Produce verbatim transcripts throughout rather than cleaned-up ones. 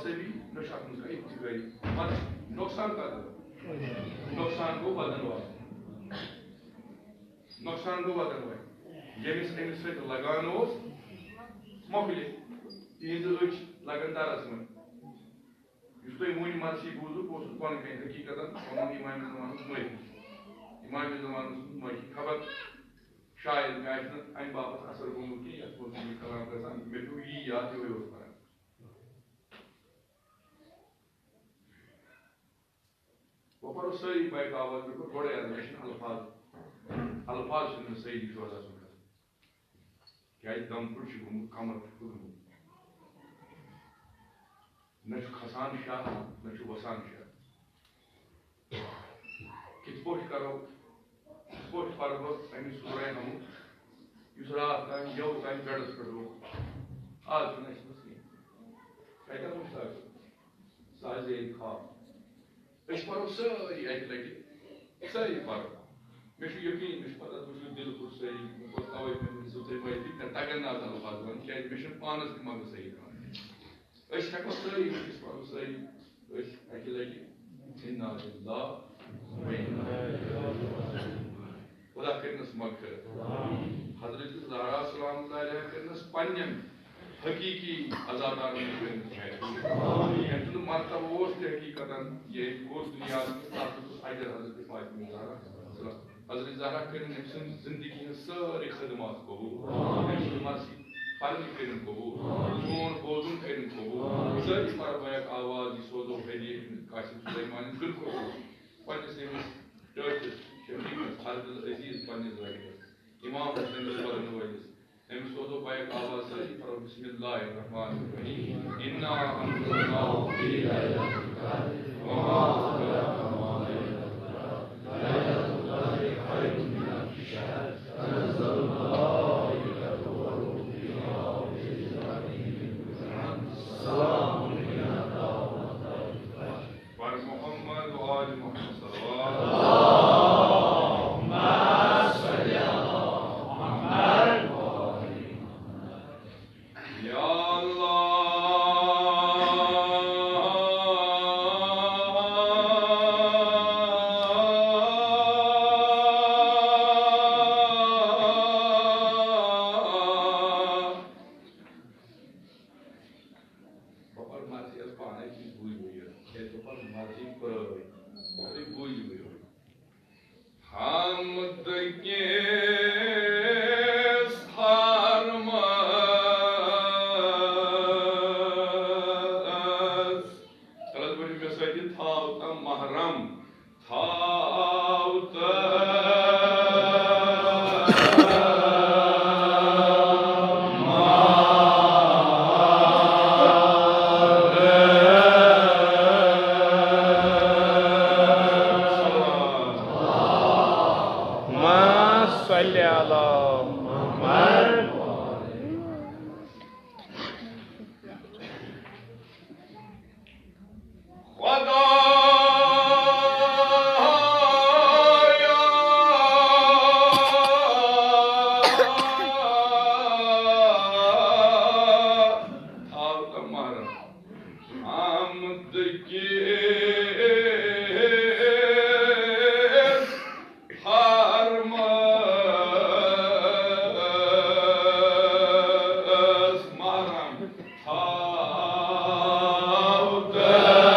سٲری نہ چھُ اَتھ منٛز کانٛہہ اتفاقی۔ پتہٕ نۄقصان کَتھ گوٚو؟ نۄقصان گوٚو وَدَن والٮ۪ن۔ نۄقصان گوٚو وَدَن والٮ۪ن۔ ییٚمِس أمِس سۭتۍ لگان اوس، مۄکلہِ۔ تِہنٛزٕ أچھ لگن دَرَس منٛز۔ یُس تۄہہِ وُنہِ مرثی بوٗزُکھ، اوسُس بۄنہٕ کَنہِ حقیٖقتاً پَنُن امام زمانُک مٲفی۔ امام زمانہٕ سُنٛد مٲفی۔ خبر شاید مےٚ آسہِ نہٕ اَمہِ باپتھ اثر گوٚمُت کینٛہہ، یَتھ منٛز چھُ یہِ کلام گژھان، مےٚ پیوٚو یی یاد، یِہوٚے اوس پَران۔ وۄنۍ پَرو سٲری بیک آواز، مےٚ کوٚر گۄڈَے عرض، مےٚ چھِنہٕ الفاظ، الفاظ چھِنہٕ مےٚ سٲری شوزَس منٛز کھسان۔ کیٛازِ دم پھُٹ چھُ گوٚمُت، کمر چھُ پھُٹمُت۔ نہ چھُ کھسان شاہ، نہ چھُ وسان شاہ۔ کِتھ پٲٹھۍ کرو، کِتھ پٲٹھۍ پرٕ بہٕ اَمہِ سورہ ہمُک، یُس راتھ تام یوٕ تام بیڈس پٮ۪ٹھ اوس؟ آز چھُنہٕ اَسہِ منٛز کینٛہہ۔ کَتٮ۪ن وٕچھ سا؟ سُہ آسہِ زیٖٹھ خواب۔ أسۍ پَرو سٲری اَکہِ لَٹہِ، سٲری پَرو۔ مےٚ چھُ یقیٖن، مےٚ چھُ پَتہ، تُہۍ چھِو دِل پھُٹ سٲری، مےٚ کوٚر تَوَے، مےٚ ؤنۍ زیو تُہۍ مٲفی، مےٚ تَگَن نہٕ آز اَلفاظ وَنٕنۍ، کیٛازِ مےٚ چھُنہٕ پانَس تہِ منٛزٕ صحیح تَران۔ أسۍ ہٮ۪کو سٲری، أسۍ پَرو سٲری، أسۍ اَکہِ لَٹہِ، اِنا لِلّٰہِ و اِنا اِلَیْہِ راجِعوٗن۔ خدا کٔرِنَس مغفرت۔ حضرت زہرا سلام اللہ علیہا کٔرِنَس پننٮ۪ن حقیقی عزادارن ہٕنٛدۍ محفوظ۔ ییٚمہِ سُنٛد مرتبہٕ اوس تہِ حقیقتاً، ییٚمۍ کوٚر دُنیاہَس منٛز، تَتھ منٛز اوس اجر حضرت فاطمہ زہرا۔ حضرت زہرا کٔرِن أمۍ سٕنٛز زندگی ہٕنٛز سٲرٕے خدمات قبوٗل۔ أمۍ سٕنٛز مرثی پرنہِ کٔرِن قبوٗل۔ سون بوزُن کٔرِن قبوٗل۔ سٲری پرو بیک آواز، یہِ سوزو ہدیہِ قاسم سلیمانَن۔ بالکل پننِس أمِس ٹٲٹھِس شفیقس، عبدالعزیز پننِس رٔٹِس، امام حسینس پرن وٲلِس۔ أمِس سوزو بیک آواز سۭتۍ، پرو بسم اللہ الرحمن الرحیم۔ انا انزلناه فی لیلة القدر، وما ادراک ما لیلة القدر، لیلة القدر خیر من الف شهر، تنزل الملائکة والروح فیها بإذن ربهم من کل امر، سلام هی حتی مطلع الفجر۔ پر محمد و آل محمد صلوات۔ اللهم صل على محمد۔ یا اللہ۔ بہٕ پَرٕ مرضی یَس پانَے، تُہۍ بوٗزِو یہِ۔ کیٛازِ بہٕ پَرٕ مرضی پرٛٲرۍ۔ تُہۍ بوٗزِو یہِ۔ حمد کِس حرمس۔ تَلہٕ حظ ؤنِو مےٚ سۭتۍ، تھاو تہٕ محرم۔ تھاو تہٕ محرم۔ اللهم صل على محمد۔ خدایا، تھاو تہٕ محرم۔ حمد کِس حرمس محرم۔ تھاو تہٕ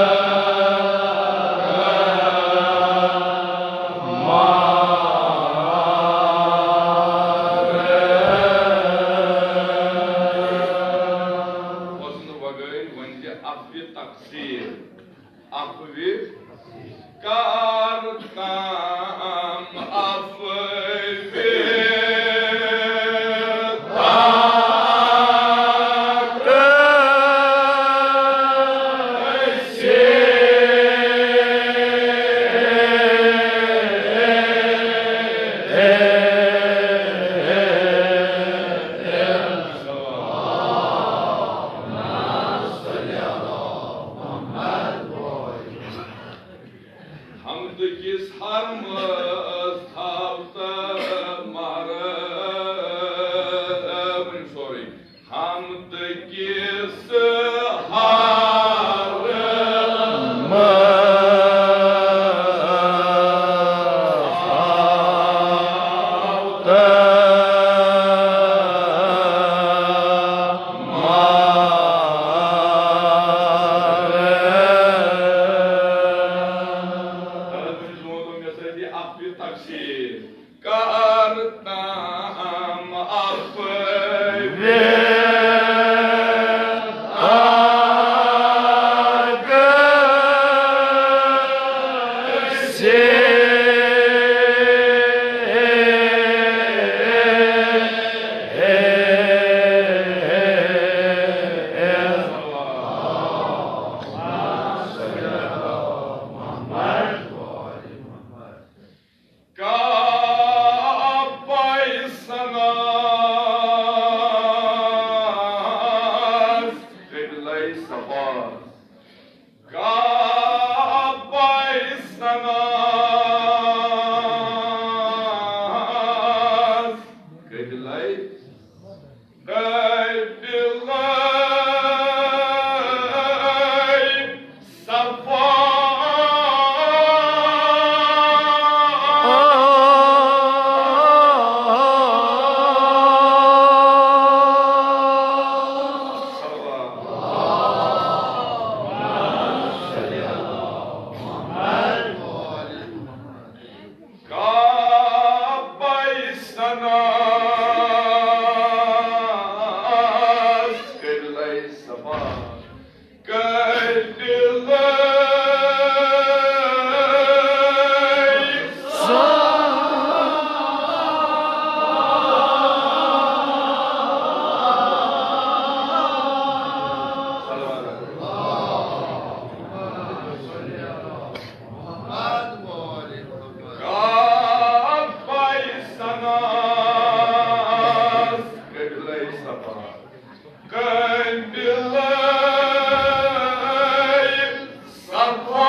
محرم۔ حسن وغٲرۍ ؤنۍ زِ عفوِ تقصیر۔ عفوِ کر تام عفوِ حمد کِس حرمس تھاو تہٕ محرم۔ ؤنِو سورُے۔ حمد کِس حرمس کعبہ سناس قبلہ صفا۔ قبلہ صفا۔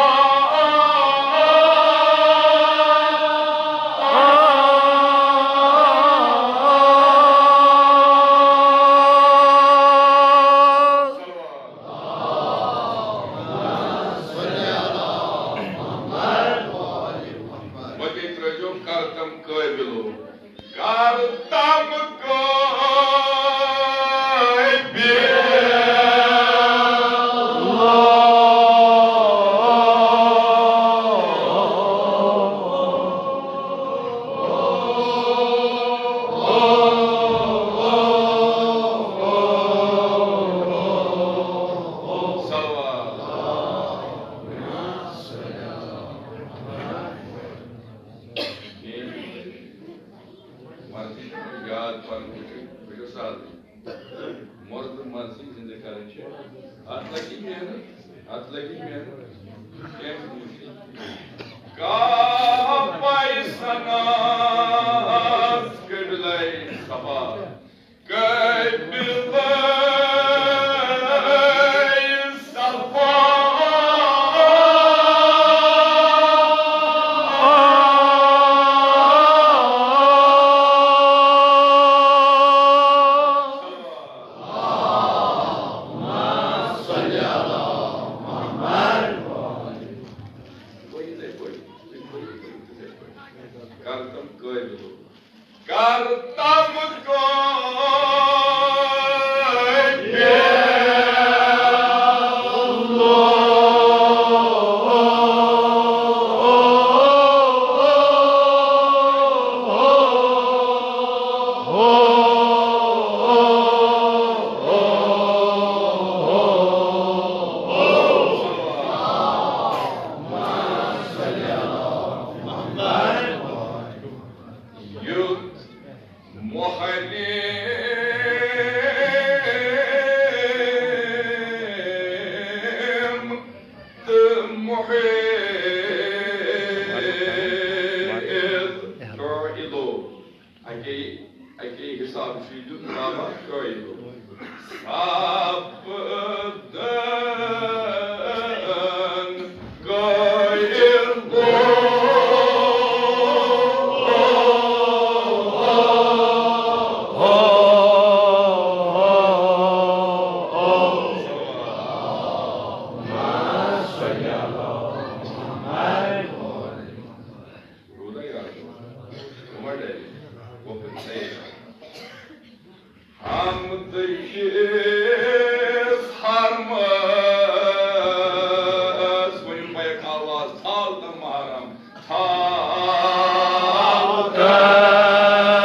وۄنۍ ترٲیزیو کرتم قٲبلو۔ کرتم قٲبلو۔ صلوات۔ مرضی چھُ یاد پَنُن، بہٕ چھُس سادٕے۔ مردٕ مرضی زِندٕ کرٕنۍ چھِ، اَتھ لَگہِ محنت، اَتھ لَگہِ محنت۔ کینٛہہ چھُنہٕ مُشکِل۔ کعبہ سناس قبلہ صفا۔ قبلہ صفا۔ کرتم قٲبلو۔ کرتم قٲبلو۔ یُتھ محرم تہٕ محرم قٲیلو۔ اَکے، اَکے حساب چھُ یہِ دیُن، بابا قٲیلو۔ سپدن قٲیلو۔ روٗدا یاد اوس۔ عمر ڈیڈی۔ وۄپھٕ تھٲیِتھ۔ حمد کِس حرمس ؤنِو بیک آواز، تھل تہٕ محرم، تھل تہٕ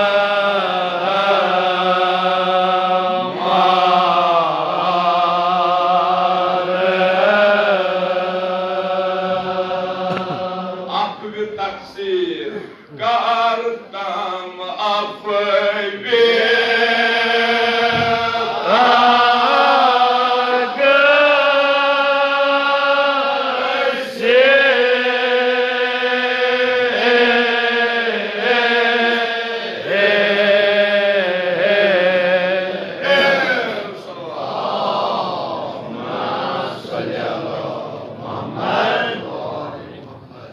محرم۔ عفو تقصیر۔ کرتم عفو۔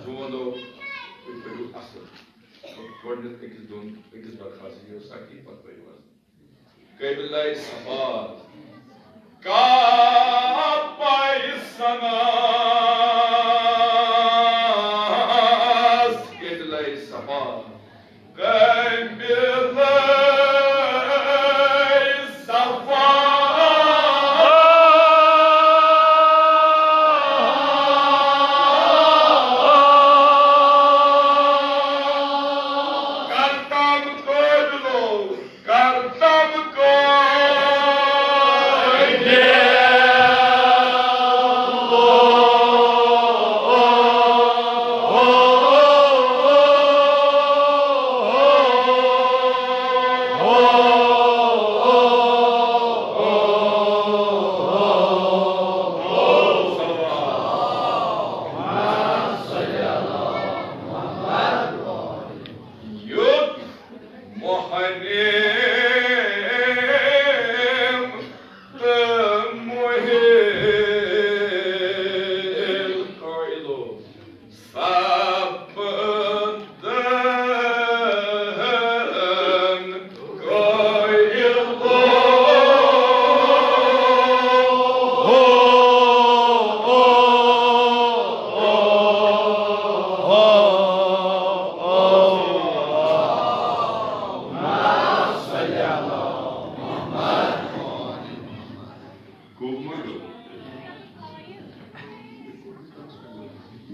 چون دۄہ، تُہۍ پٔرِو اَصٕل۔ گۄڈٕنٮ۪تھ أکِس دۄن، أکِس برخاستہٕ یِیو سختی، پتہٕ پٔرِو حظ۔ قبلہ صفا، کعبہ سناس، قبلہ صفا، قبلہ صفا۔ کرتم قٲبلو، کرتم قٲبلو۔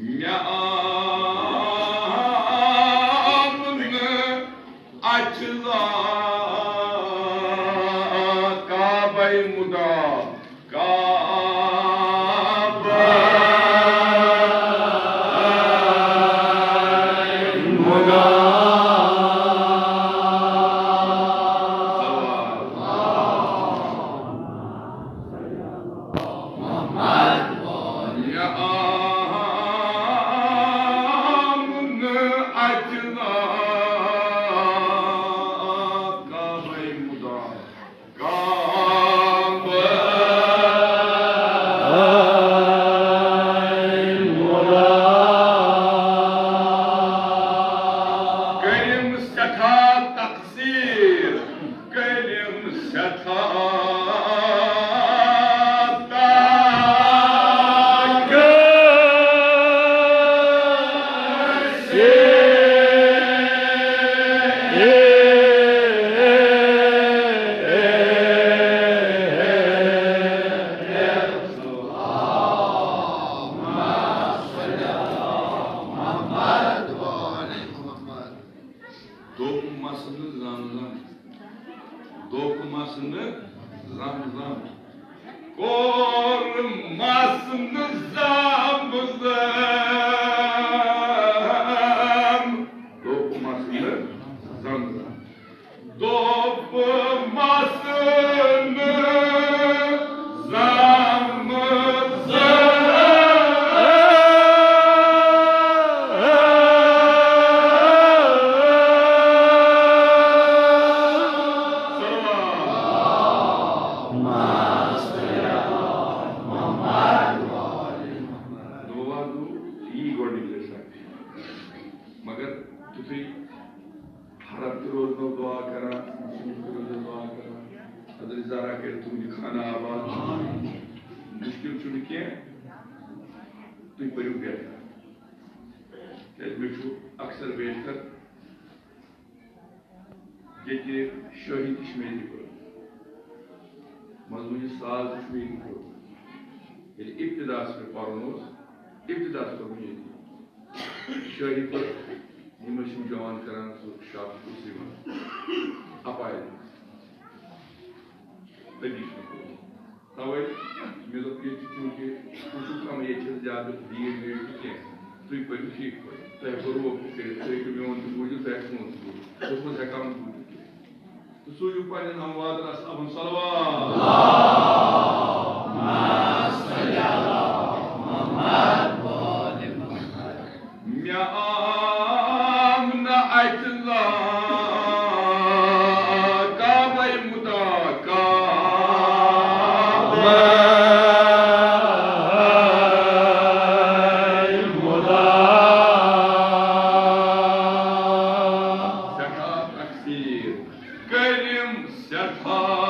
مےٚ آو نہٕ اَتھِ زانٛہہ کعبَے مُدا، کعبَے مُدا۔ مےٚ آو نہٕ اَتھِ زانٛہہ کعبَے مُدا، کعبَے مُدا۔ کٔرِم سٮ۪ٹھاہ تقسیٖم، کٔرِم سٮ۪ٹھاہ تقسیٖم۔ دوٚپمَس نہٕ زَم زَم۔ دوٚپمَس نہٕ زَم زَم۔ کوٚرمَس نہٕ زَم زَم۔ دوٚپمَس نہٕ زَم زَم۔ دوٚپمَس نہٕ زَم زَم۔ دوٚپمَس نہٕ یی گۄڈٕنِچ لَٹہِ۔ مگر تیُتھُے حرم تہِ روزنو دُعا کران، مُسلِم تہِ روزنو دُعا کران۔ حضرت زہرا کرِ تُہُنٛد خانہ آباد۔ مُشکِل چھُنہٕ کینٛہہ، تُہۍ پٔرِو بہتر۔ کیٛازِ مےٚ چھُ اکثر بیشتر ییٚتہِ شٲہی تہِ چھِ مےٚ ییٚتی پٔرمٕژ، مضموٗنہِ ساز تہِ چھُ مےٚ ییٚتی پوٚرمُت۔ ییٚلہِ ابتداہَس مےٚ پَرُن اوس، ابتداہَس پوٚر مےٚ ییٚتی۔ شٲہی پٲٹھۍ یِم ٲسۍ یِم جوان کران، سُہ شاپ اوس یِوان اَپارِ۔ تٔتی چھُ مےٚ کوٚرمُت۔ تَوَے مےٚ دوٚپ، ییٚتہِ چھُ چوٗنٛکہِ ہُہ چھُ کَمٕے، ییٚتہِ چھِنہٕ زیادٕ بھیٖڑ ویٖڑ تہِ کینٛہہ۔ تُہۍ پٔرِو ٹھیٖک پٲٹھۍ۔ تۄہہِ ہٮ۪کو روب تہِ کٔرِتھ، تُہۍ ہیٚکِو میون تہِ بوٗزِتھ، تۄہہِ ہٮ۪کہِ سون تہِ بوٗزِتھ۔ ہُتھ منٛز ہٮ۪کان بوٗزِتھ کینٛہہ۔ تہٕ سوٗزِو پننٮ۪ن امواتن اصحابن صلوات۔ مےٚ آو نہٕ اَتہِ زانٛہہ کعبَے مُدا، کعبَے مُدا۔ سٮ۪ٹھاہ تقسیٖم۔ کٔرِم سٮ۪ٹھاہ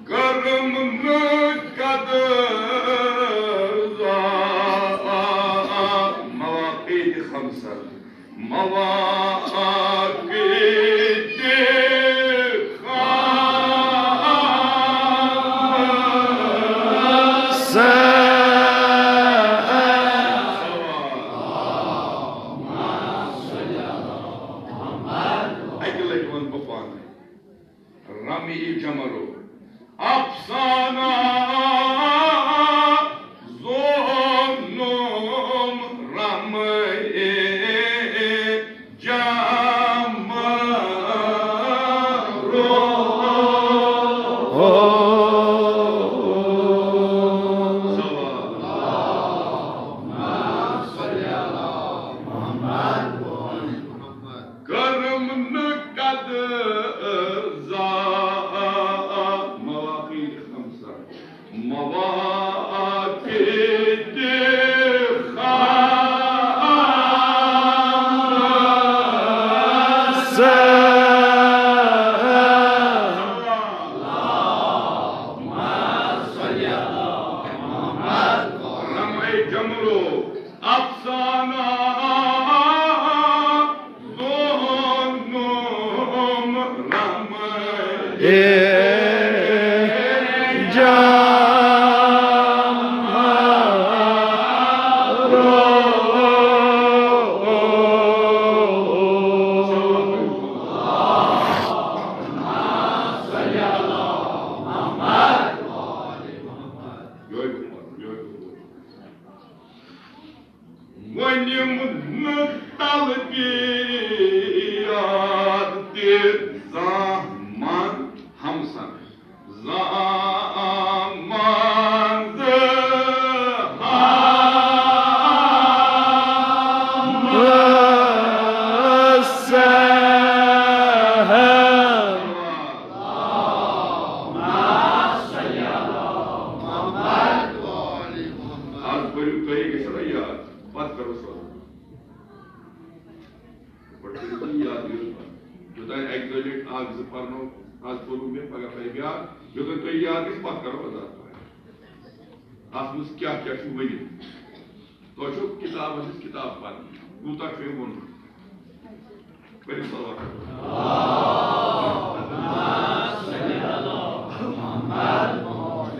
کرم نہ قدر مواقع خمسہ، مواقع خمسہ۔ اکہِ لٹہِ وَنہٕ بہٕ پانہٕ۔ رمی جمرو افسانہ زونم رمی جمرو۔ کرم نہ قدر مواقع خمسہ، مواقع خمسہ۔ رمی جمرو افسانہ دونم رمے جمرو۔ ؤنِم نہٕ طلبی یاد تہِ زانٛہہ منٛز ہمسن، زانٛہہ منٛز ہمسن۔ آز پٔرِو تُہۍ، گژھِ نا یاد، پتہٕ کرو سوال۔ گۄڈٕ کٔرِو تُہۍ یاد یُس پَرُن۔ یوٚتام اَکہِ دۄیہِ لَٹہِ اَکھ زٕ پَرنو، آز پوٚرُو مےٚ، پَگاہ پَرِ بیٛاکھ۔ یوٚتام تۄہہِ یاد گژھِ، پَتہٕ کَرو پَتہٕ اَتھ پَرٕنۍ۔ اَتھ منٛز کیٛاہ کیٛاہ چھُ ؤنِتھ؟ تۄہہِ چھو کِتابَس منٛز کِتاب پَرٕنۍ۔ کوٗتاہ چھُ أمۍ ووٚنمُت؟ پٔرِو صلوات۔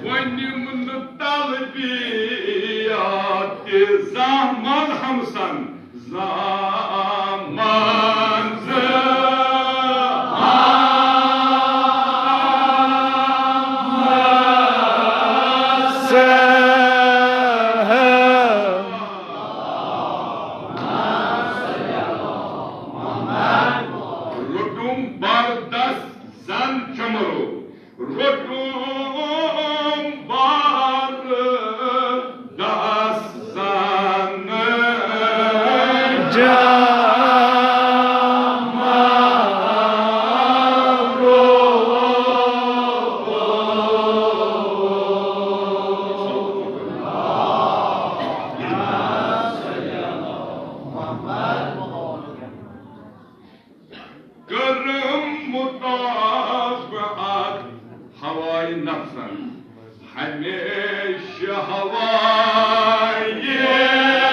وۄنۍ یِم نہٕ طلبی یاد تہِ زانٛہہ منٛز ہمسن۔ زامن روٚٹُم بردس زن چمرو۔ روٚٹُم بار دس زن جمرو۔ کٔرٕم مطابعت ہوایہِ نفسن، ہمیشہٕ ہوایہِ نفسن۔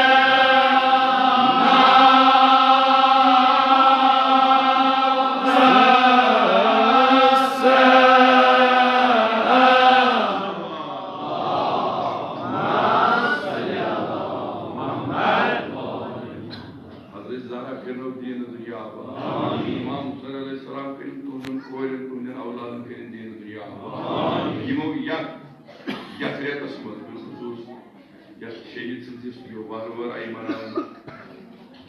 حضرت زہرا کٔرِنو دیٖن دُنیا آباد۔ امام حسین علیہ السلام کٔرِن تُہنٛدٮ۪ن کورٮ۪ن، تُہنٛدٮ۪ن اولادن کٔرِن دیٖن دُنیا آباد۔ یِمو یتھ، یتھ رٮ۪تس منٛز، بالخصوص یتھ شہید سٕنٛز یُس یہِ وہرٕ وٲر آیہِ مناونہٕ،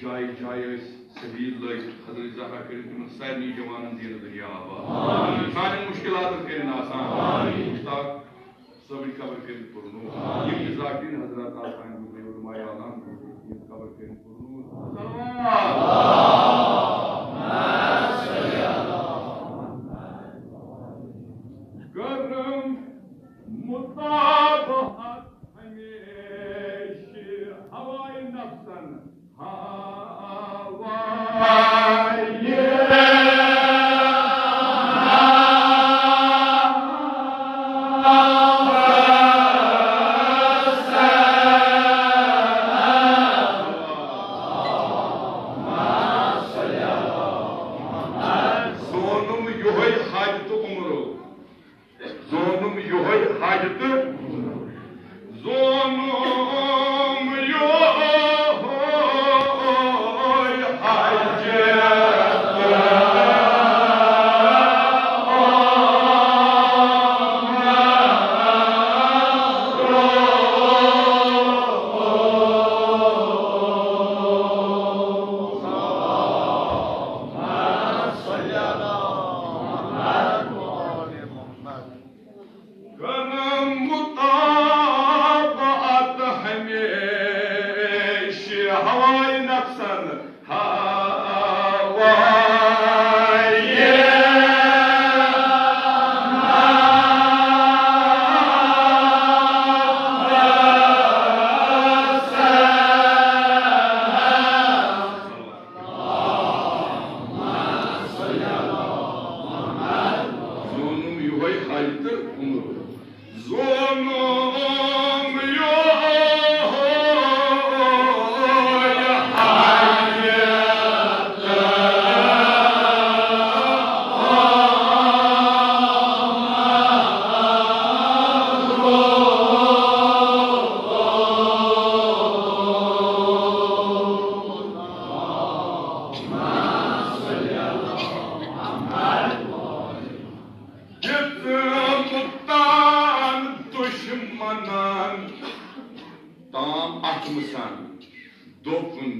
جایہِ جایہِ ٲسۍ سبیٖل لٲگِتھ، حضرت زہرا کٔرِن تِمن سارنٕے جوانن دیٖن دُنیا آباد۔ سانٮ۪ن مُشکِلاتن کٔرِن آسان۔ مشتاق صٲبٕنۍ قبر کٔرِن پُرنوٗر۔ یِم تہِ ذاکرین حضرات آسان، یِم علماء اعلام، یِم قبر کٔرِن پُرنوٗر۔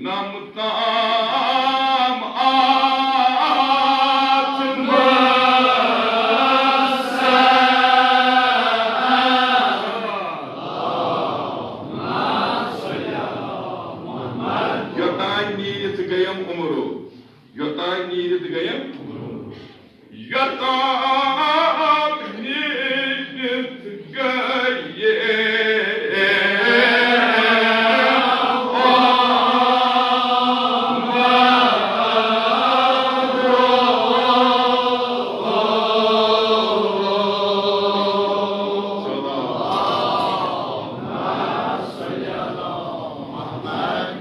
نم تام آتھ منٛز۔ یوٚتام نیٖرِتھ گٔیم عمرو، یوٚتام نیٖرِتھ گٔیم عمرو۔ یوٚتام نیٖرِتھ گٔیے۔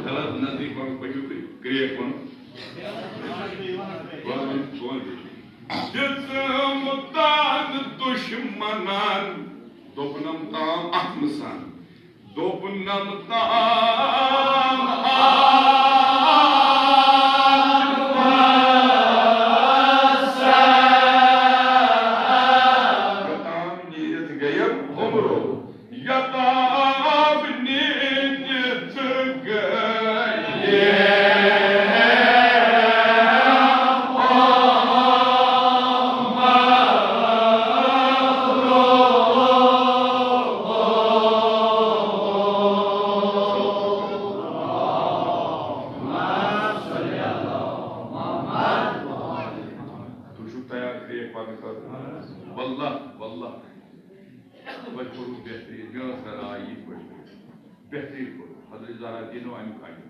غلط نزدیٖک پَہَم پٔکِو تُہۍ، کرٛیک وَنُن۔ دِژٕم تَن دُشمَنَن، دوٚپنَم تام اَتھٕ مہٕ سَن، دوٚپنَم تام اَتھٕ مہٕ سَن۔ یوٚتام نیٖرِتھ گٔیَم عمرو۔ یوٚتام نیٖرِتھ گٔیے۔ تُہۍ چھِو تیار کرٛیک پَرنہٕ خٲطرٕ؟ واللہ، واللہ۔ تۄہہِ کوٚروٕ بہتریٖن، مےٚ ٲس نہٕ راے یِتھ پٲٹھۍ کوٚر۔ بہتریٖن کوٚروٕ۔ حضرت زہرا دیٖنو اَمیُک اَجر۔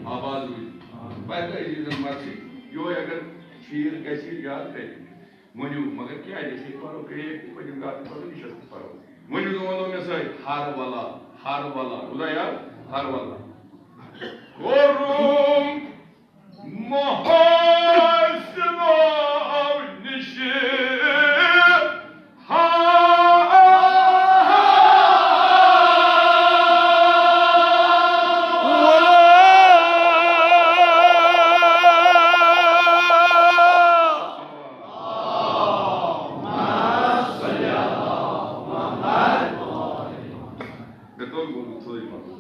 آباد روٗزِو۔ پَتہٕ عزیٖزَن مرضی، یِہوٚے اگر شیٖر گژھِ یاد کَرِ۔ ؤنِو، مگر کیٛازِ؟ أسۍ ہے پَرو کرٛیک تہِ، پٔتِم راتھ تہِ پَرو، نِشَس تہِ پَرو۔ ؤنِو، تُہۍ ؤنِو مےٚ سۭتۍ، ہر ولا، ہر ولا۔ روٗدا یاد؟ ہر ولا۔ کوٚرُم محاسنو نِشہِ ہا۔ مےٚ توٚر گوٚمُت سورُے پَتہٕ۔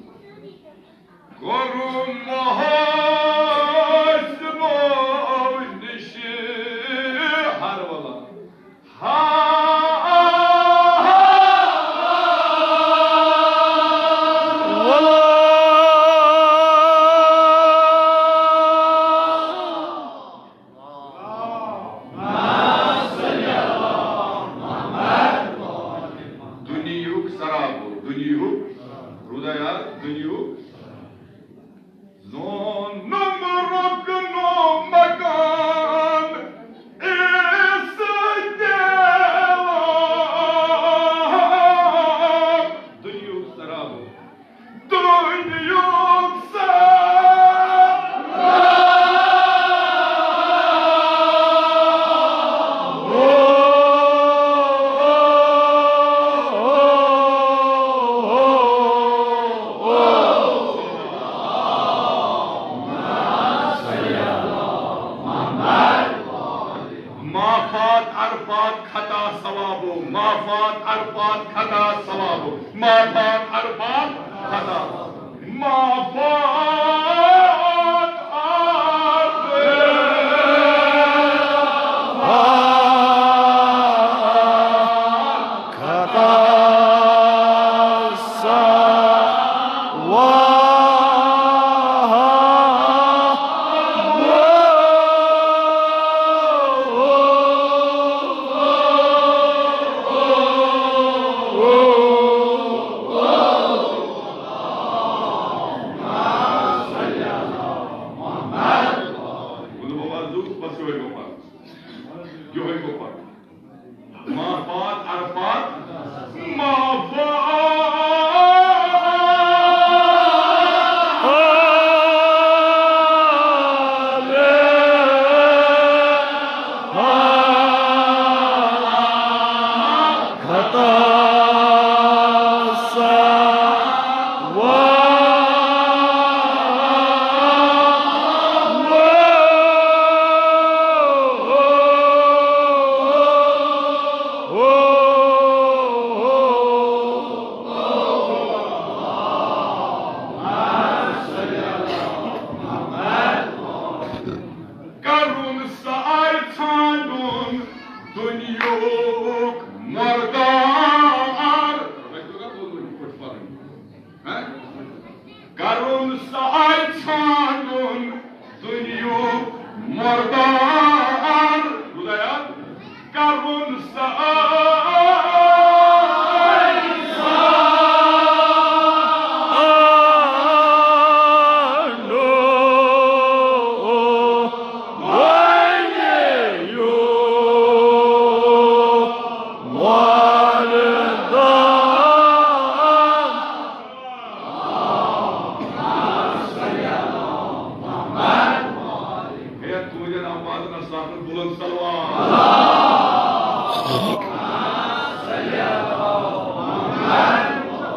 کوٚرُم محاسنو نِشہِ ہر ولا۔ ہا۔ دُنیہُک سرابو، دُنیہُک، روٗدا یاد، دُنیہُک۔ زونُم رُکنو مکان عیسیٰ دیوا۔ دُنیہُک سرابو۔ دُنیہُک سرابو۔ ما فات عرفات خطا ثوابو، ما فات عرفات خطا ثوابو، ما فات عرفات خطا، ما فات عرفات خطا ثوابو۔ ؤنِو بابا، زُو، بس یِہوٚے گوٚو پَتہٕ۔ یِہوٚے گوٚو پَتہٕ۔ ما فات عرفات، ما فات۔ خطا ثوابو۔ ہے، تُہٕنٛدٮ۪ن آوازن ہسا آسن بُلند صلوات۔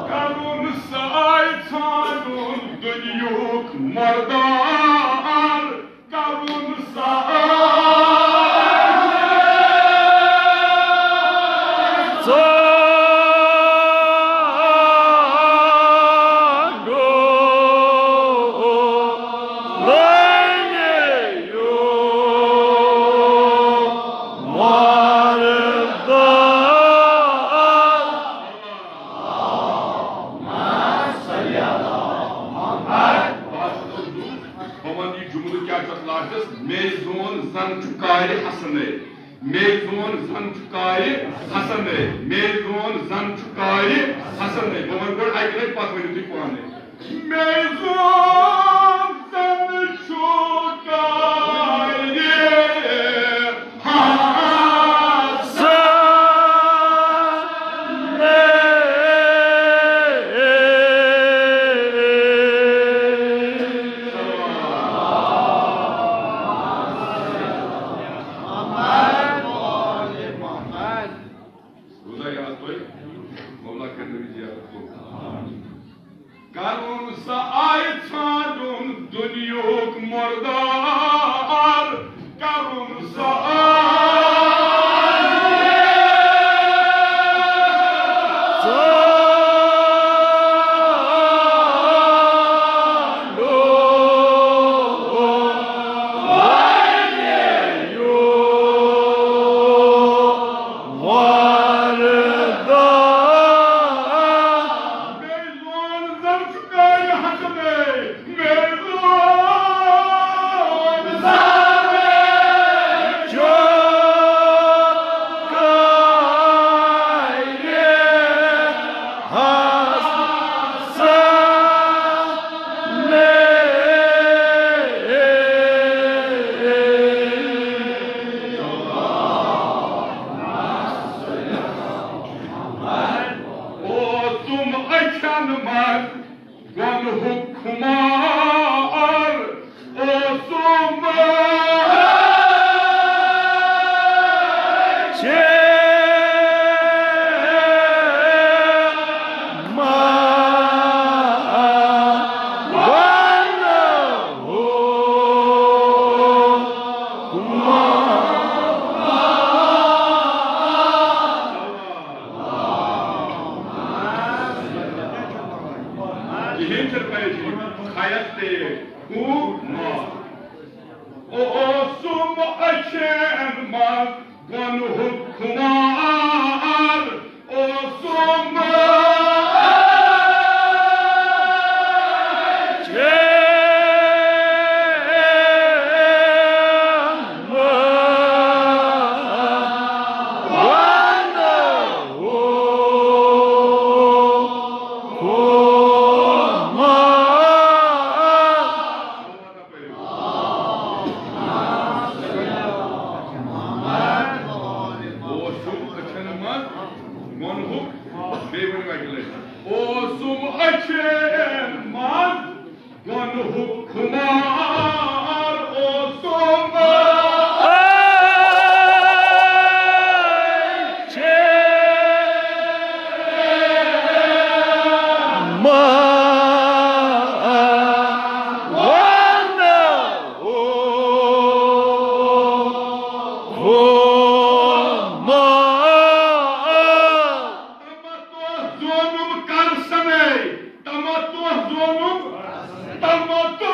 کرُن ساے ژھانڈُن دُنیہُک مردار، کرُن ساے ژھانڈُن۔ بہٕ وَنہٕ یہِ جملہٕ کیٛاہ چھُ اَتھ lastس، مے زون زن چھُ کارِ حسنے، مے زون زن چھُ کارِ حسنے، مے زون زن چھُ کارِ حسنے۔ بہٕ وَنہٕ گۄڈٕ اَکہِ لَٹہِ، پَتہٕ ؤنِو تُہۍ پانَے۔ مے زون زن چھُ کارِ حسنے۔ روزا یاد تۄہہِ، مولا کٔرِنَو یہِ زیارت قبول۔ کرُن ساے ژھانڈُن دُنیہُک مردار، کرُن ساے اوسُم أچھن منٛز گۄنہُک خُمار، اوسُم أچھن منٛز گۄنہُک خُمار۔ کِہیٖنۍ چھُنہٕ پریشٲنی، خیَس تیز، ہُہ ما۔ اوسُم أچھن منٛز گۄنہُک خُمار، اوسُم أچھن منٛز گۄنہُک خُمار۔ اوسُم أچھن منٛز گۄنہُک، بیٚیہِ ؤنِو اَکہِ لَٹہِ۔ اوسُم أچھن منٛز گۄنہُک خُمار، اوسُم تمتع زونُم کر سنے، تمتع زونُم، تمتع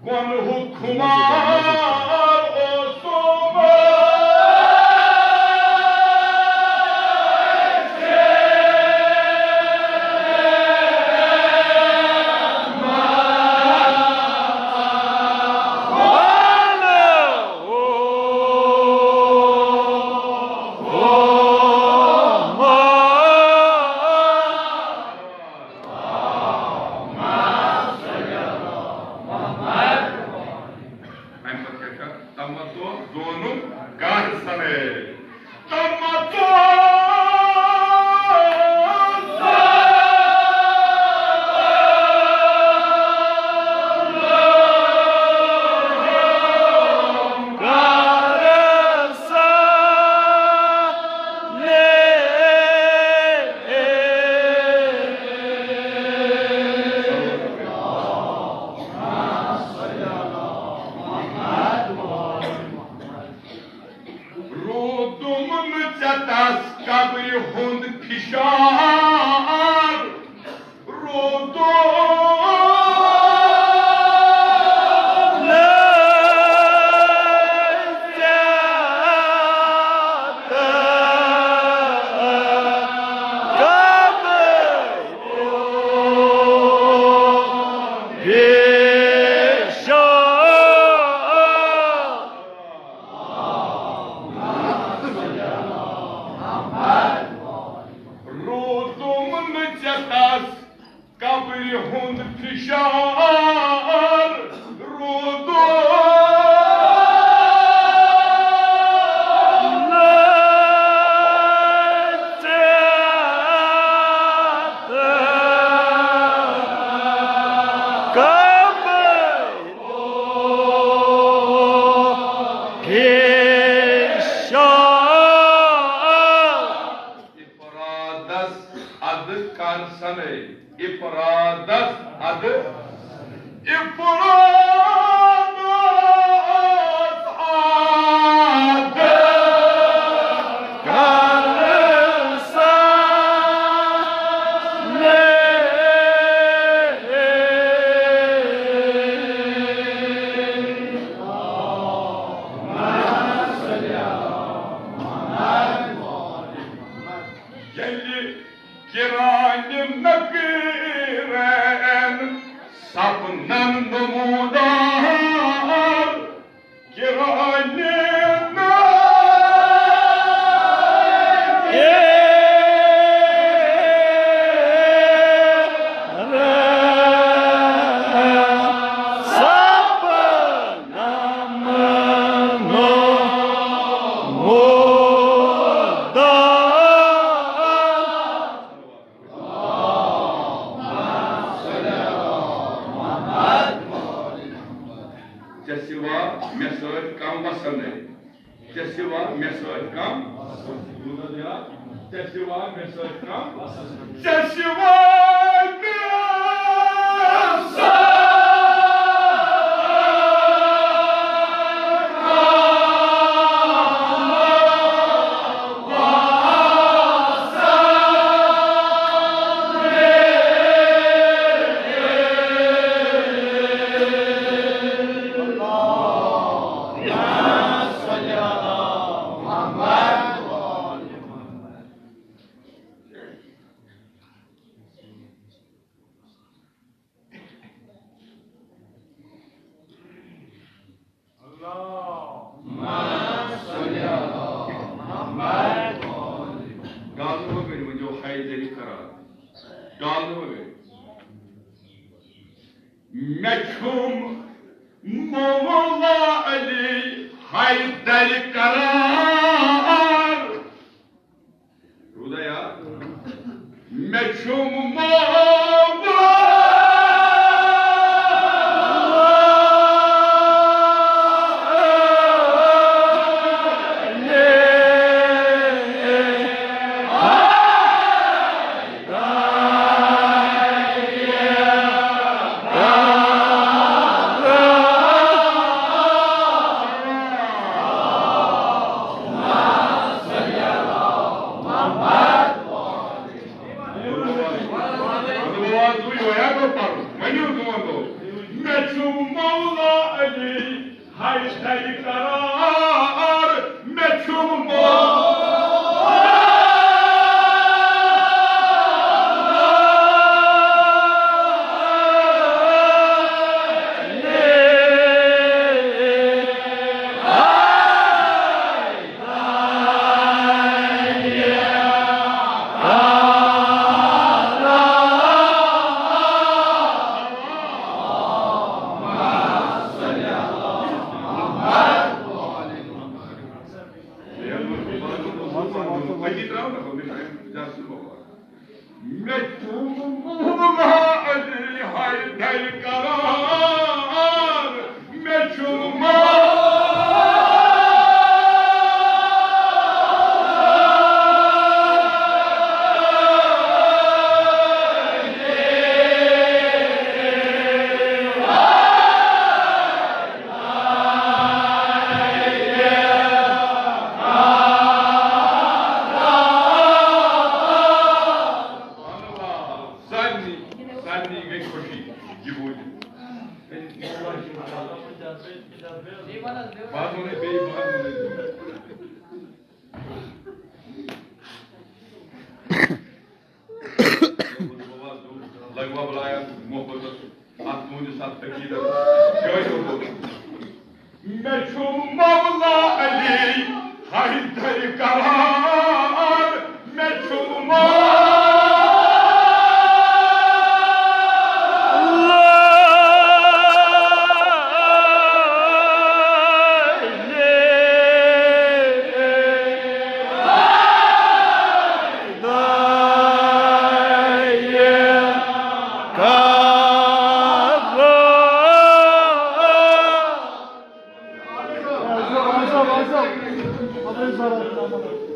گۄنہُک خُمار اوسُم۔ اَمہِ پتہٕ کیٛاہ چھُ؟ تمتع زونُن کر سنے۔ تمتع روٗدُم نہٕ ژےٚ تس قبرِ ہُنٛد فشار۔ روٗدُم نہٕ ژےٚ تس قبرِ فشار۔ روٗدُم نہٕ ژےٚ تس قبرِ ہُنٛد فشار۔ روٗدُم نہٕ ژےٚ تس قبرِ فشار۔ افرادس ادٕ کر سنے۔ افرادس ادٕ۔ افرادس ادٕ کر سنے۔ ییٚلہِ کرانہِ نقیرن سپنن نمودار، کرانہِ نقیرن سپنن نمودار۔ ژےٚ سوا مےٚ سۭتۍ کم وسنے۔ ژےٚ سوا مےٚ سۭتۍ کم۔ ژےٚ سوا مےٚ سۭتۍ کم۔ ژےٚ سوا مےٚ سۭتۍ اللہم صل علی محمد۔ ڈالہٕ مہ کٔرِو، ؤنۍ زیو حیدری قرار۔ ڈالہٕ مہ کٔرِو۔ مےٚ چھُم مولا علی حیدر قرار۔ روٗدا یاد؟ مےٚ چھُم مولا تَلہِ قرار مےٚ چھُم مولا۔ مےٚ چھُم مولا علی حیدر قرار، مےٚ چھُم مولا۔ سارنٕے، سارنٕے گٔے خوشی یہِ بوٗزِتھ۔ بہٕ حظ وَنَے بیٚیہِ، بہٕ حظ وَنَے بیٚیہِ۔ لگوا بلایا محبت اتھ تُہنٛدِس اتھ عقیدس شٲعرو کوٚر۔ مےٚ چھُ مولا علی حیدر قرار، مےٚ چھُ مولا۔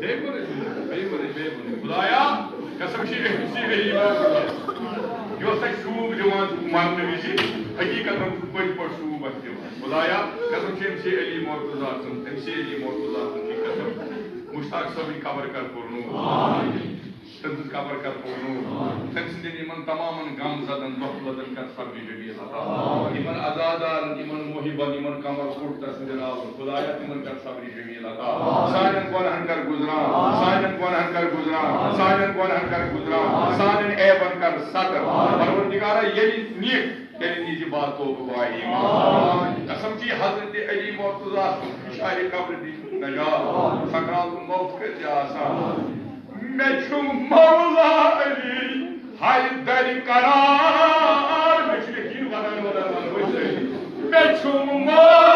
بیٚیہِ وَنَے، بیٚیہِ وَنَے، بیٚیہِ وَنَے۔ خدایا، قسم چھِ أمۍ سٕے رحیٖم۔ یۄس اَسہِ شوٗب دِوان چھُ مرنہٕ وِزِ، حقیٖقتاً چھُ پٔزۍ پٲٹھۍ شوٗب اَسہِ دِوان۔ خدایا، قسم چھِ أمۍ سٕے علی مرتضیٰ سٕنٛز، أمۍ سٕے علی مرتضیٰ سٕنٛز چھِ قسم۔ مشتاق صٲبٕنۍ قبر کر پُرنوٗر۔ تٔمۍ سٕنٛز قبر کر پُرنوٗر۔ تٔمۍ سٕنٛدٮ۪ن یِمن تمامن غم زدن، دۄکھ لدن کر صبرِ جمیل عطا۔ یِمن عزادارن، یِمن محبن، یِمن کمر کُٹ تس سٕنٛدٮ۪ن آلن، خدایا تِمن کر صبرِ جمیل عطا۔ سانٮ۪ن گۄنہن کر گُزران، سانٮ۪ن گۄنہن کر گُزران، سانٮ۪ن گۄنہن کر گُزران، سانٮ۪ن عیبن کر ستر۔ پروردگارا، ییٚلہِ نِکھ تیٚلہِ نیٖزِ با توبہٕ با ایمان۔ قسم چی حضرت علی مرتضیٰ شارِ قبر دی نجات۔ سکرات الموت کٔرۍ زِ آسان۔ مےٚ چھُ مولا علی حیدر قرار۔ مےٚ چھُ یقیٖن ودان ودان ودان ؤسۍ علی۔ مےٚ چھُ مولا۔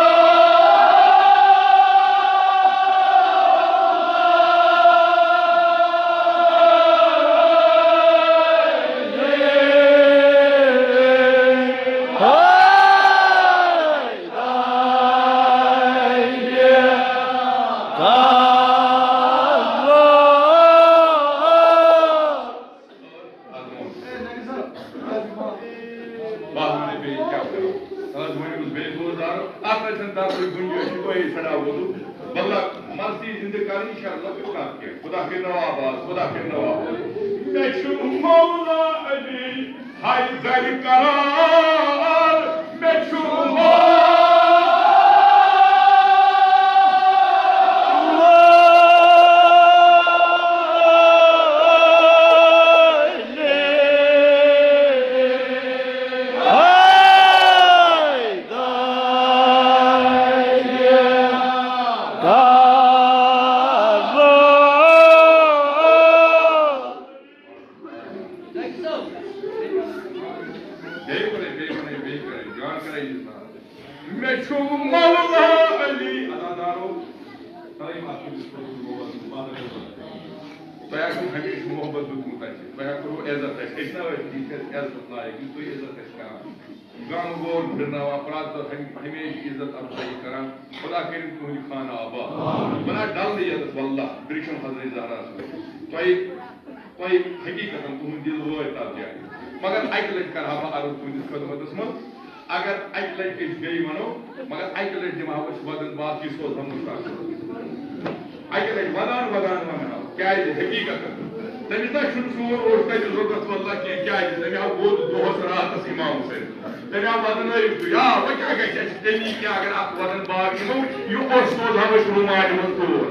بہٕ حظ وَنہٕ بیٚیہِ کیٛاہ کَرو۔ بہٕ حظ وَنہٕ بیٚیہِ بوزارو۔ اَتھ نَے چھَنہٕ درسٕچ گُنجٲیِش، یہِ تۄہے ژھٕناو ووٚنُم۔ مطلب، مرثی زِندٕ کَرٕنۍ، یہِ چھَنہٕ لۄکٕٹ کَتھ کینٛہہ۔ خدا کٔرِنو آباد، خدا کٔرِنو آباد۔ مےٚ چھُ مولا علی حیدر قرار، مےٚ چھُ مولا۔ بیٚیہِ وَنَے، بیٚیہِ وَنَے، بیٚیہِ کَرَے، جان کَرَے یہِ ناو۔ مےٚ چھُ مولا علی۔ عزادارو، تۄہہِ ما چھُو یہِ کوٚرمُت محبت؟ تۄہہِ آسِوٕ ہمیشہِ محبت دیُتمُت اَسہِ، تۄہہِ آسِوٕ عزت اَسہِ، أسۍ نہ ٲسۍ تِتھۍ عزت لایق، یُس تُہۍ عزت اَسہِ کران۔ گامہٕ گوٚو پھِرناوان، پرٛٮ۪تھ دۄہ ہم-، ہمیشہِ عزت افزٲیی کران۔ خدا کٔرِنۍ تُہُنٛد خانہٕ آباد۔ بہٕ نہ ڈلنہٕ یَتَس، واللہ، برٛشم حضرت زہرا سۭتۍ۔ تۄہہِ، تۄہہِ حقیٖقتاً تُہُنٛد دِل وٲتۍ تَتھ جایہِ۔ مگر اَکہِ لَٹہِ کرٕ ہا بہٕ عرض تُہٕنٛدِس خدمتَس منٛز، اگر اَکہِ لَٹہِ أسۍ بیٚیہِ وَنو، مگر اَکہِ لَٹہِ دِمہٕ ہاو أسۍ وَدَن باقٕے سوزہَن مُشتاق صٲبَس۔ اَکہِ لَٹہِ وَدان وَدان وَنہٕ ہاو۔ کیٛازِ؟ حقیٖقتاً۔ تٔمِس نہ چھُنہٕ سون اوٚڑ تَتہِ ضروٗرت، واللہ کینٛہہ، کیٛازِ تٔمۍ آو ووت دۄہَس راتَس اِمام حُسین۔ تٔمۍ آو وَدَن ٲیِتھ، یا وۄنۍ کیٛاہ گژھِ اَسہِ؟ تٔمی کینٛہہ اگر اَکھ وَدَن باغ یِمو، یہِ اوس سوزہاو أسۍ رُمالہِ منٛز تور۔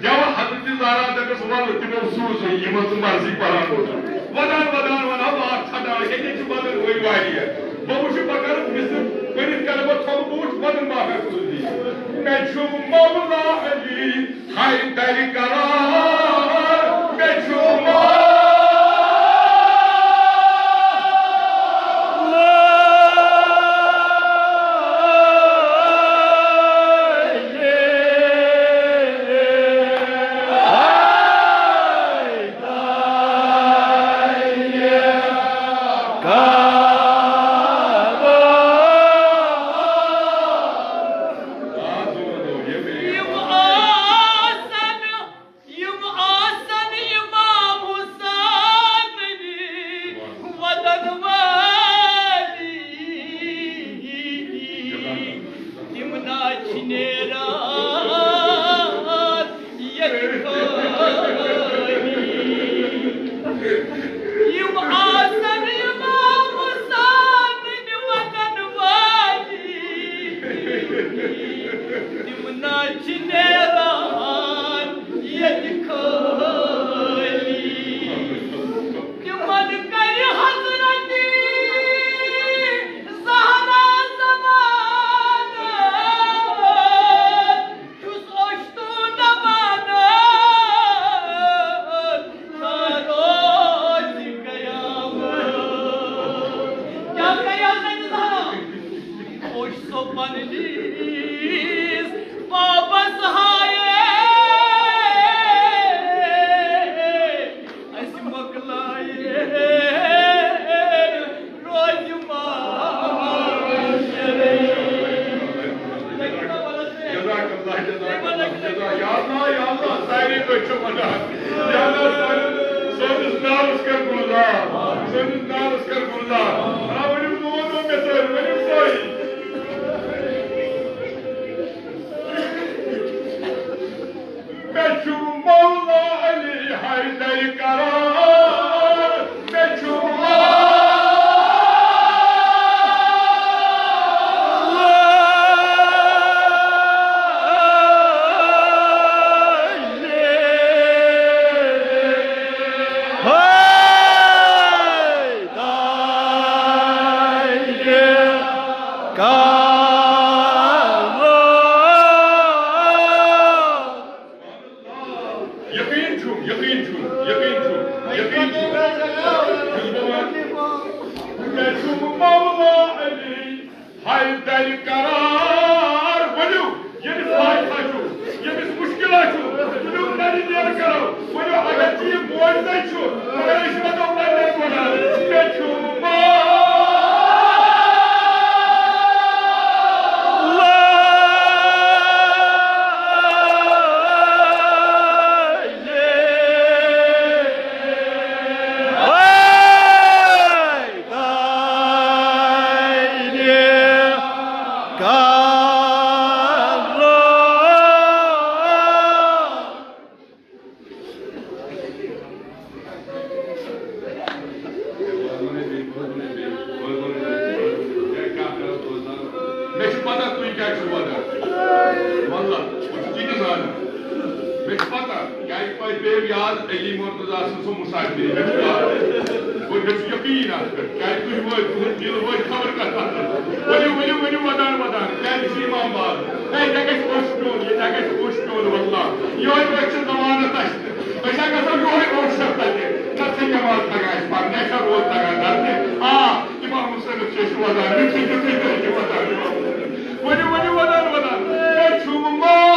گٮ۪وَن حضرت زہرا دَپٮ۪س وَلہٕ تِمو سوٗزٕے یِمَن ژٕ مرضی پَران اوسُکھ۔ وَدان وَدان وَنہٕ ہا وار ژھٹان، ییٚتہِ چھِ وَدَن وٲلۍ واریاہ۔ بہٕ وٕچھِ بہٕ کَرٕ مِصر کٔرِتھ کَرٕ بہٕ ژھۄپہٕ، بہٕ وٕچھِ وَدَن باغَس منٛز یی۔ مےٚ چھُ مولا علی حیدر قرار، مےٚ چھُ مولا یِم آسن، یِم آسن اِمام حُسینٕنۍ وَدَن وٲلی، تِم نا چھِ نیران ییٚتہِ خٲلی۔ یِم آسن اِمام حُسینٕنۍ وَدَن وٲلی، تِم نا چھِ نیران ییٚتہِ خٲلی۔ تِمن کرِ حضرت زہرا ضمانت، چھُس اوٚشتوٗ دپان، روزِ قیامت۔ کیٛاہ کرِ حضرت زہرا؟ اوٚش سُہ پننِس پاپس ہایے، اَسہِ مۄکلایے روزِ معاشرے۔ جزاک اللہ، جزاک اللہ، جزاک، یا اللہ، یا اللہ، سارے أچھ چھِ وَنان۔ یا اللہ، سٲنِس، سٲنِس ناوَس کر گُلزار، سٲنِس ناوَس کر گُلزار۔ آ، ؤنِو، مون اوٚن مےٚ سۭتۍ، ؤنِو سٲری۔ مےٚ چھُ مولا علی حیدر قرار، مےٚ چھُ مولا علی حیدر قرار۔ یقین چھُم، یقین چھُم، یقین چھُم، یقین چھُم۔ یُس بہٕ وَنہٕ، مےٚ چھُ مولا علی حیدر قرار۔ ؤنِو، ییٚمِس فاتحہ چھُ، ییٚمِس مُشکِلہ چھُ، تُلِو نَرِ نیر کرو۔ ؤنِو، اگر ژٕ یہِ بوزنَے چھُ، مگر أسۍ وَنو پنٛنٮ۪ن گۄڈَن، مےٚ چھُ مولا مےٚ چھِ پتہ تُہۍ کیٛازِ چھِو وَدان۔ واللہ، بہٕ چھُس یہِ تہِ زانان۔ مےٚ چھِ پتہ، کیٛازِ تۄہہِ پیٚیو یاد علی مرتضیٰ سٕنٛز سۄ مسافری۔ مےٚ چھُ یاد۔ اور مےٚ چھُ یقین اَتھ پٮ۪ٹھ، کیٛازِ تُہۍ وٲتۍ، تُہُنٛد دِل وٲتۍ خبر کَتھ تَتھ۔ ؤلِو، ؤلِو، ؤلِو، وَدان، وَدان۔ کیٛازِ یہِ چھُ اِمام باغ؟ ہے، ژےٚ گژھِ اوٚش پیوٚن، یہِ ژےٚ گژھِ اوٚش پیوٚن، واللہ۔ یِہوٚے اوٚش چھُ ضمانت اَسہِ۔ أسۍ ہا گژھو یِہوٚے اوٚش ہٮ۪تھ تَتہِ۔ نہ ژےٚ نٮ۪ماز تَگان اَسہِ پَرنہِ، اَسہِ ہا روزٕ تَگان دَرنہِ۔ آ، اِمام حُسینَس چھِ أسۍ وَدان، یُتھُے، یُتھُے تُہۍ تہِ وَدان۔ ؤنِو، ؤنِو، وَدان، وَدان۔ مےٚ چھُ مول۔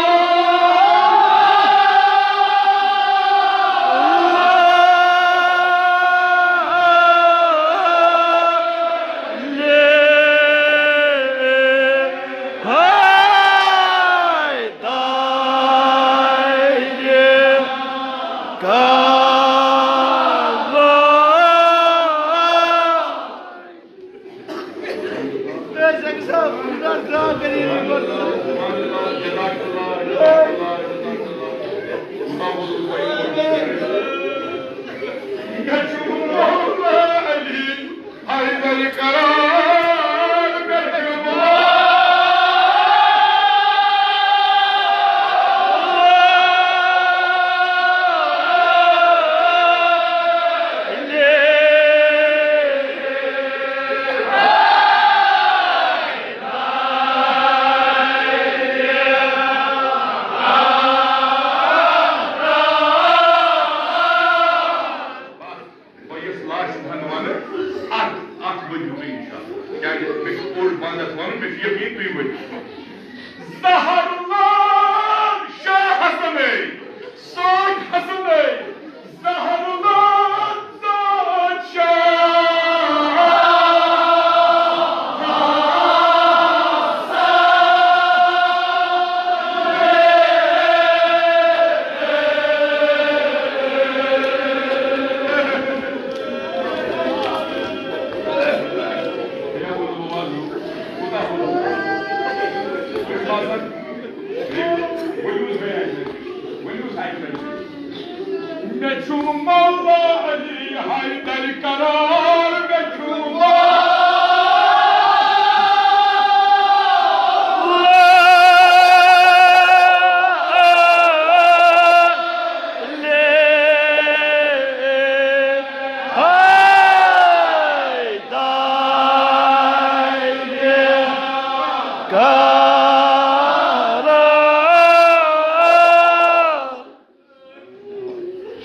ؤنِو حظ بیٚیہِ اَکہِ لَٹہِ۔ ؤنِو حظ اَکہِ لَٹہِ۔ مےٚ چھُ مولا علی حیدر قرار، مےٚ چھُ مولا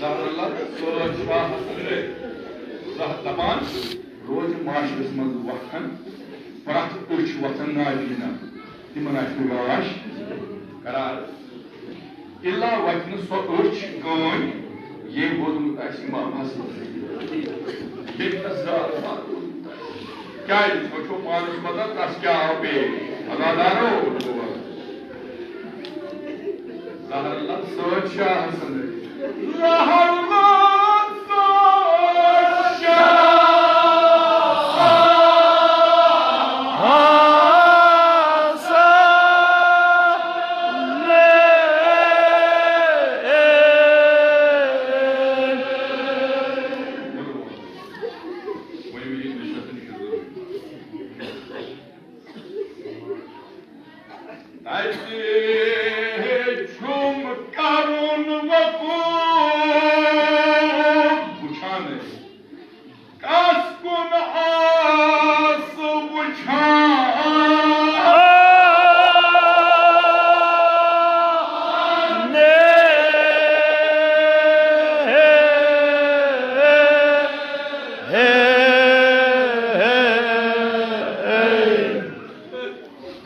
زہر اللہ صٲب شاہ حسن گٔے زہ-، دپان، روزِ معاشرس منٛز وۄتھان، پرٛٮ۪تھ أچھ وۄتھان نابینا، تِمن آسہِ نہٕ واش قرار۔ الا وۄتھِ نہٕ سۄ أچھ کٲنۍ، ییٚمۍ ووٚنمُت آسہِ امام حسن۔ ییٚمۍ تس زال مار ووٚنمُت آسہِ۔ کیازِ؟ سۄ چھو پانس پتہ تس کیٛاہ آو پیش۔ عزادارو، زہر اللہ صٲب شاہ حسن۔ زہر اللہ صٲب شاہ حسن۔ تَتہِ چھُم کَرُن وقوف۔ وٕچھان ٲسۍ، کَس کُن آس وٕچھان۔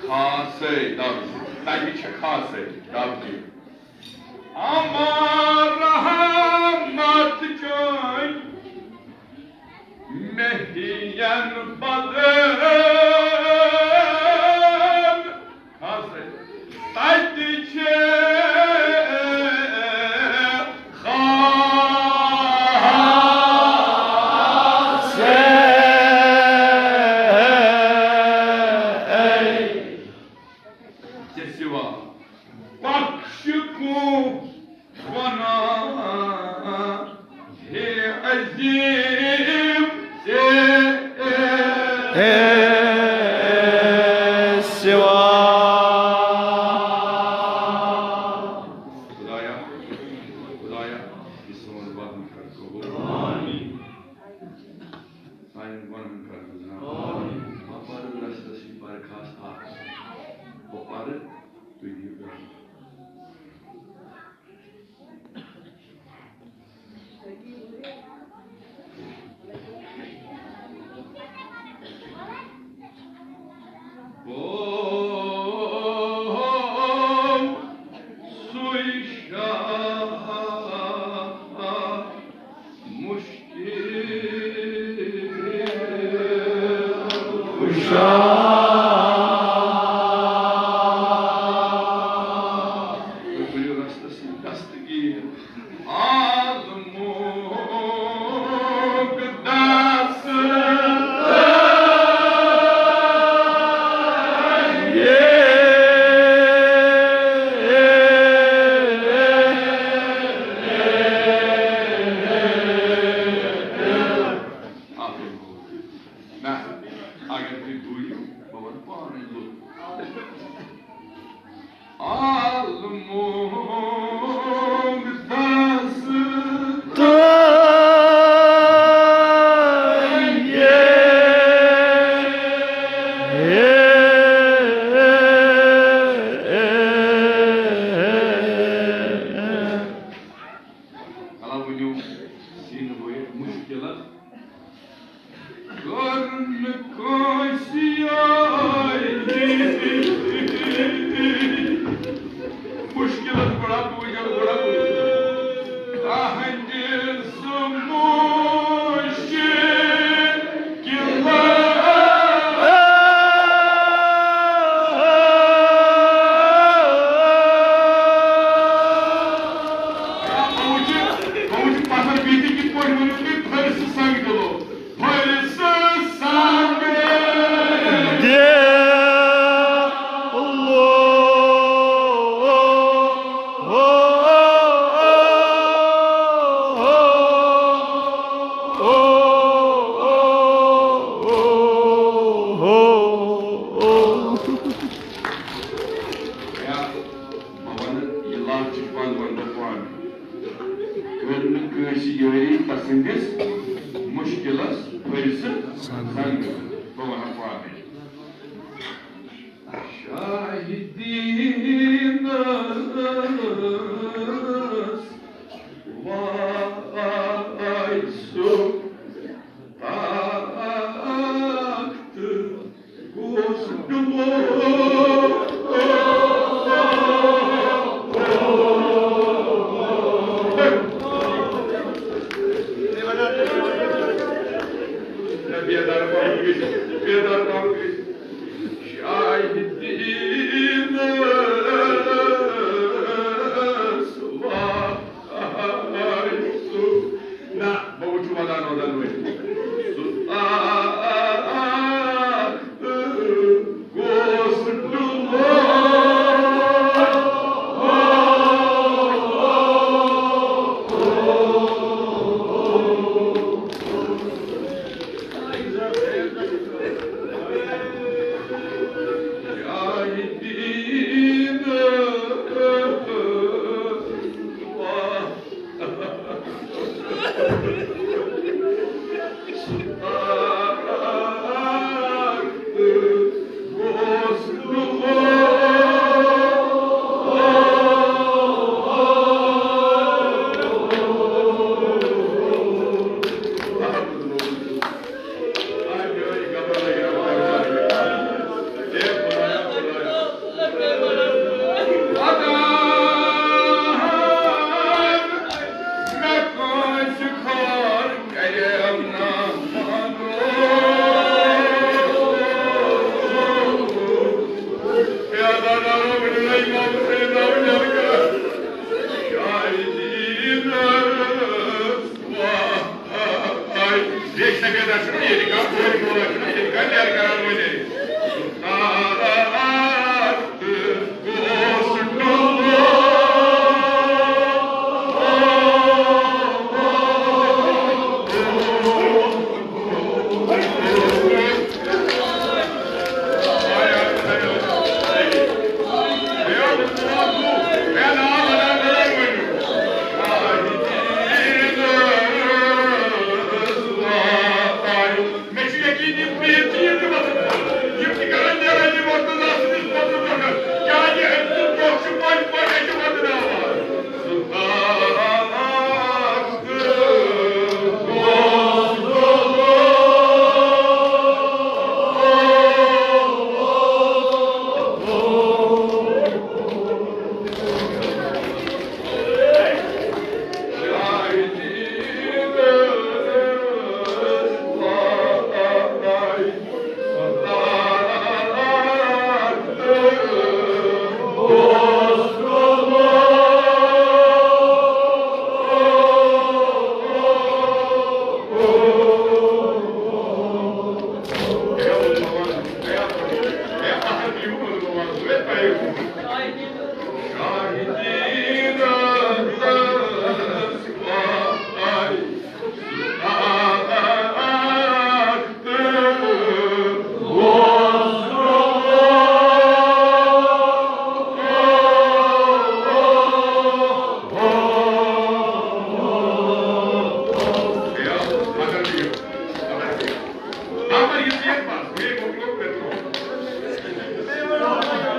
خاصے دَب، تَتہِ چھِ خاصے دَب دِنۍ۔ اما رحمت چٲنۍ مےٚ ہِوٮ۪ن بدل۔ خاصے۔ تَتہِ چھِ خاصے۔ ژےٚ سوا بخش کُن وَنان ہے عظیٖم ژےٚ سوا۔ خدایا، خدایا، یہِ سون وَنُن کر قبوٗل۔ آمیٖن۔ سانٮ۪ن گۄنہَن کر گُزران۔ آمیٖن۔ بہٕ پَرٕ رَسہِ رَسہِ پَرٕ خاص اَکھ۔ بہٕ پَرٕ، تُہۍ دِیِو اِجازت۔ او سُے شاہ مُشکِل کُشا۔ أسۍ یٲری تسٕنٛدِس مُشکِلس پھٔرۍ سہٕ زنٛگہٕ۔ بہٕ وَنہٕ پانے۔ شاہہِ دیٖنس وایہِ سُہ تاکھ تہٕ گوس ڈُبو۔ بیدار پہم گژھِ، بیدار پہم گژھِ۔ شاہہِ دیٖنس وایہِ سُہ۔ نہ، بہٕ وٕچھٕ ودان ودان وۄنۍ۔ سُہ آ، گوس ڈُبو۔ مےٚ چھُ یقیٖن، یِم پرٛیتھ چیٖز تہِ وۄتھن۔ یِم تہِ کرن نیران یہِ مرتضیٰ سٕنٛدِس پتہٕ پٮ۪ٹھ۔ کیٛازِ أمۍ سُنٛد دۄہ چھُ پٔزۍ پٲٹھۍ اَسہِ وۄتھناوان۔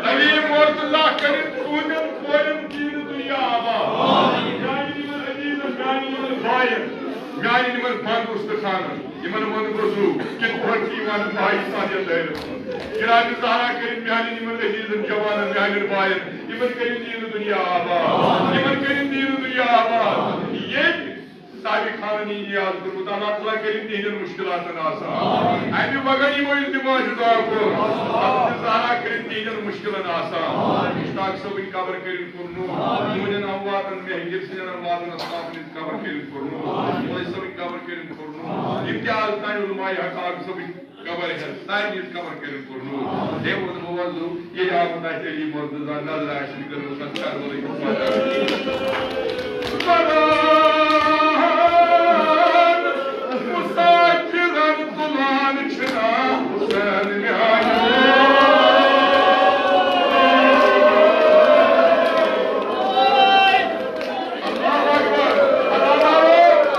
علی مرتضیٰ کٔرِن تُہٕنٛدٮ۪ن کورٮ۪ن دیٖنہٕ دُنیا آباد۔ میٛانٮ۪ن یِمن عزیٖزن، میٛانٮ۪ن یِمن بایَن، میٛانٮ۪ن یِمن بنٛد اُستخانن، یِمن وَنہٕ بہٕ زُو، کِتھ پٲٹھۍ چھِ یِوان پاکِستان یَتھ دٲیرَس منٛز۔ جناب زہرا کٔرِن میٛانٮ۪ن یِمن عزیٖزن جوانن، میٛانٮ۪ن بایَن، یِمن کٔرِن دیٖنہٕ دُنیا آباد، یِمن کٔرِن دیٖنہٕ دُنیا آباد۔ ییٚتہِ سابق خانن یہِ نیاز کوٚرمُت، اللہ تعالیٰ کٔرِن تِہنٛدٮ۪ن مُشکِلاتن آسان۔ اَمہِ بغٲر یِمو التماس چھُ دُعا کوٚر، حضرت زہرا کٔرِن تِہنٛدٮ۪ن مُشکِلن آسان۔ مشتاق صٲبٕنۍ قبر کٔرِن پُرنوٗر، میٛانٮ۪ن امواتن، مہنگیر سٕنٛدٮ۪ن امواتن، اصحابن ہٕنٛز قبر کٔرِن پُرنوٗر، مولوی صٲبٕنۍ قبر کٔرِن پُرنوٗر، یِم تہِ آز تام علماء حق آز صٲبٕنۍ قبر ہٮ۪تھ، سارنٕے ہٕنٛز قبر کٔرِن پُرنوٗر۔ تٔمۍ ووٚن، بہٕ وَنہٕ زُو، ییٚلہِ آمُت آسہِ علی مرتضیٰ، نظر آسہِ نہٕ کٔرمٕژ، اَتھ کربلٕکِس مٲدانَس۔ مسافرن تُلان چھِنا حسین میٛانہِ۔ اللہ اکبر، اللہ اکبر۔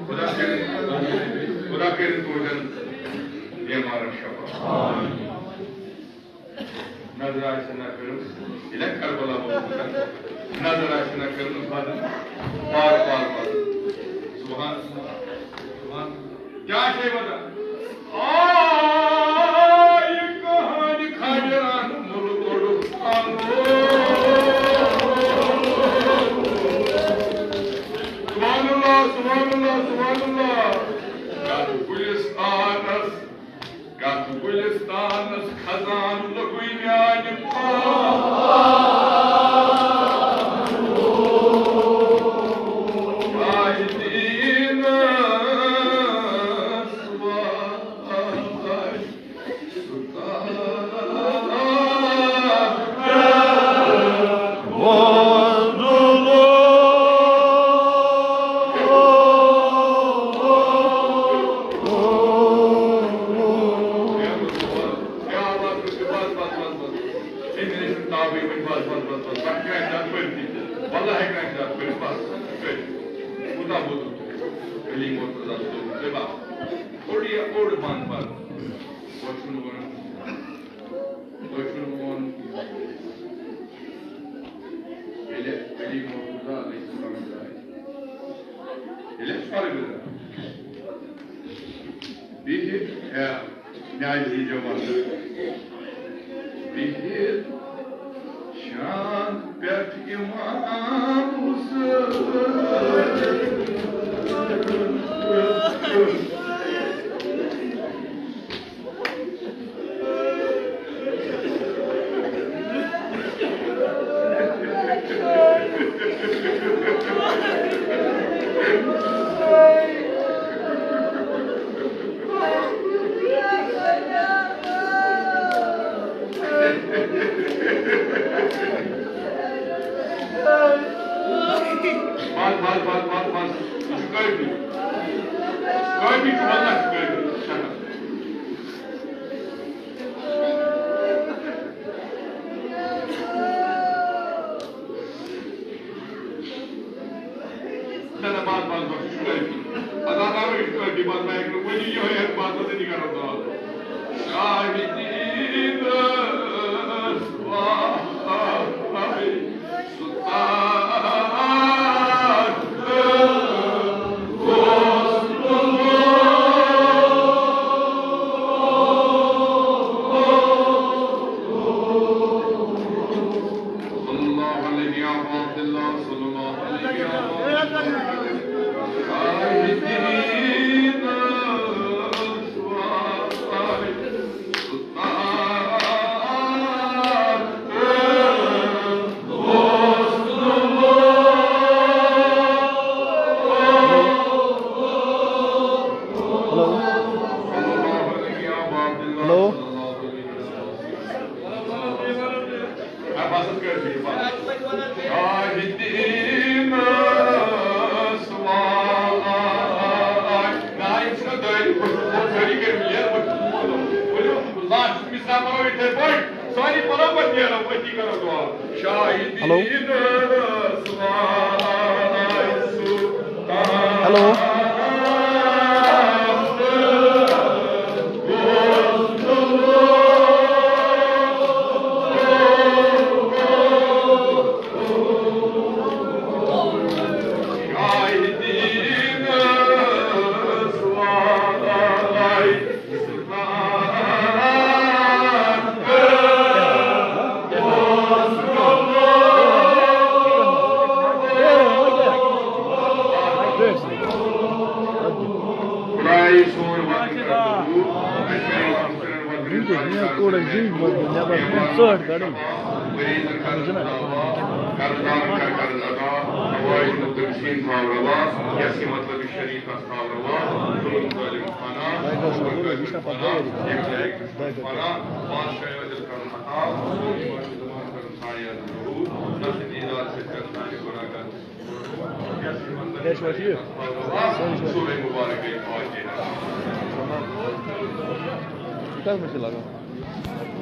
خدا کٔرِن، خدا کٔرِن تُہنٛدٮ۪ن بیمارن شفا۔ نظر آسہِ نہ کٔرمٕژ، ییٚلہِ کربلا ووت، نظر آسہِ نہ کٔرمٕژ بدل، پار پار بدل۔ سبحان اللہ، سبحان اللہ۔ کیٛاہ چھے وَنان؟ آ، یہِ کہانی کھنٛڈران مُلک کوٚرُکھ آلو۔ سبحان اللہ، سبحان اللہ، سبحان اللہ۔ یَتھ گُلِستانَس، یَتھ گُلِستانَس خزان لوٚگُے میٛانہِ پاو۔ شاہدیٖنَس وَ کوٚر یہِ اوٚڑ بنٛد پَرُن۔ تۄہہِ چھُو نہٕ وَنُن۔ تۄہہِ چھُو نہٕ وَنُن کینٛہہ۔ ییٚلہِ علی مرتضیٰ علیہ السلام درٛاے، ییٚلہِ اَسہِ فرق درٛاے، بِہِتھ ہیٚہ نیازِ جماعت، بِہِتھ شان پٮ۪ٹھ اِمام حُسین۔ بس، بس، بس، بس، بس۔ یہِ چھُ کٲفی۔ کٲفی چھُ، واللہ چھُ کٲفی۔ شکر۔ نہ، نہ، بس، بس، بس، یہِ چھُ کٲفی۔ ادا کرو، یہِ چھُ کٲفی، بس، بس، یہِ ہیٚکہِ بس، بس، یہِ کرو دعا۔ شاہدیٖنَس وَ ہیلو۔ ہیلو۔ ہیلو۔ ہیلو۔ مسکین تھاو روا، یس یہ مطلب شریف تس تھاو روا، ظلم ظالم فنا، برکت فنا، یک طرف فنا، بادشاہ عادل کرم عطا، زمان کرم سایہ ظہور، نس دیدار ستر سانی گناہ کر۔ یس یہ مطلب شریف تس تھاو روا، سورہ مبارک فاتحہ۔ کتھ منٛز چھِ لگان؟